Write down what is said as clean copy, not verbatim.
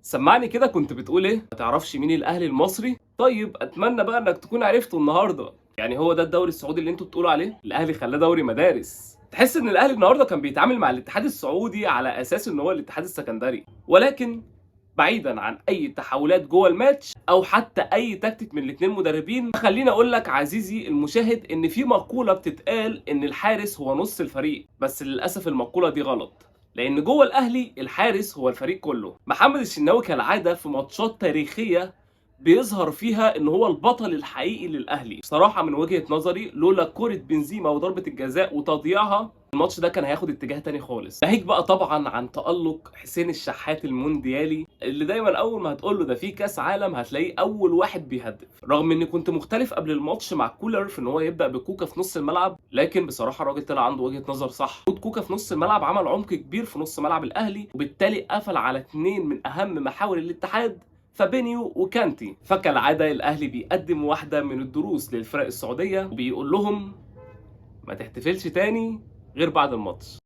سمعني كده، كنت بتقول ايه؟ ما تعرفش مين الاهلي المصري؟ طيب اتمنى بقى انك تكون عرفته النهارده. يعني هو ده الدوري السعودي اللي انتوا بتقولوا عليه؟ الاهلي خلاه دوري مدارس. تحس ان الاهلي النهارده كان بيتعامل مع الاتحاد السعودي على اساس ان هو الاتحاد السكندري. ولكن بعيدا عن اي تحولات جوه الماتش او حتى اي تكتيك من الاثنين مدربين، خليني اقول لك عزيزي المشاهد ان في مقولة بتتقال ان الحارس هو نص الفريق، بس للاسف المقولة دي غلط، لان جوه الاهلي الحارس هو الفريق كله. محمد الشناوي كالعادة في ماتشات تاريخية بيظهر فيها ان هو البطل الحقيقي للاهلي. بصراحة من وجهه نظري لولا كره بنزيما وضربه الجزاء وتضييعها، الماتش ده كان هياخد اتجاه تاني خالص. ناهيك بقى طبعا عن تألق حسين الشحات المونديالي، اللي دايما اول ما هتقول له ده في كاس عالم هتلاقيه اول واحد بيهدف. رغم اني كنت مختلف قبل الماتش مع كولر في ان هو يبدا بكوكا في نص الملعب، لكن بصراحة الراجل طلع عنده وجهه نظر صح. وجود كوكا في نص الملعب عمل عمق كبير في نص ملعب الاهلي، وبالتالي قفل على 2 من اهم محاور الاتحاد، فابينيو وكانتي. فكالعاده الاهلي بيقدم واحدة من الدروس للفرق السعودية وبيقول لهم ما تحتفلش تاني غير بعد الماتش.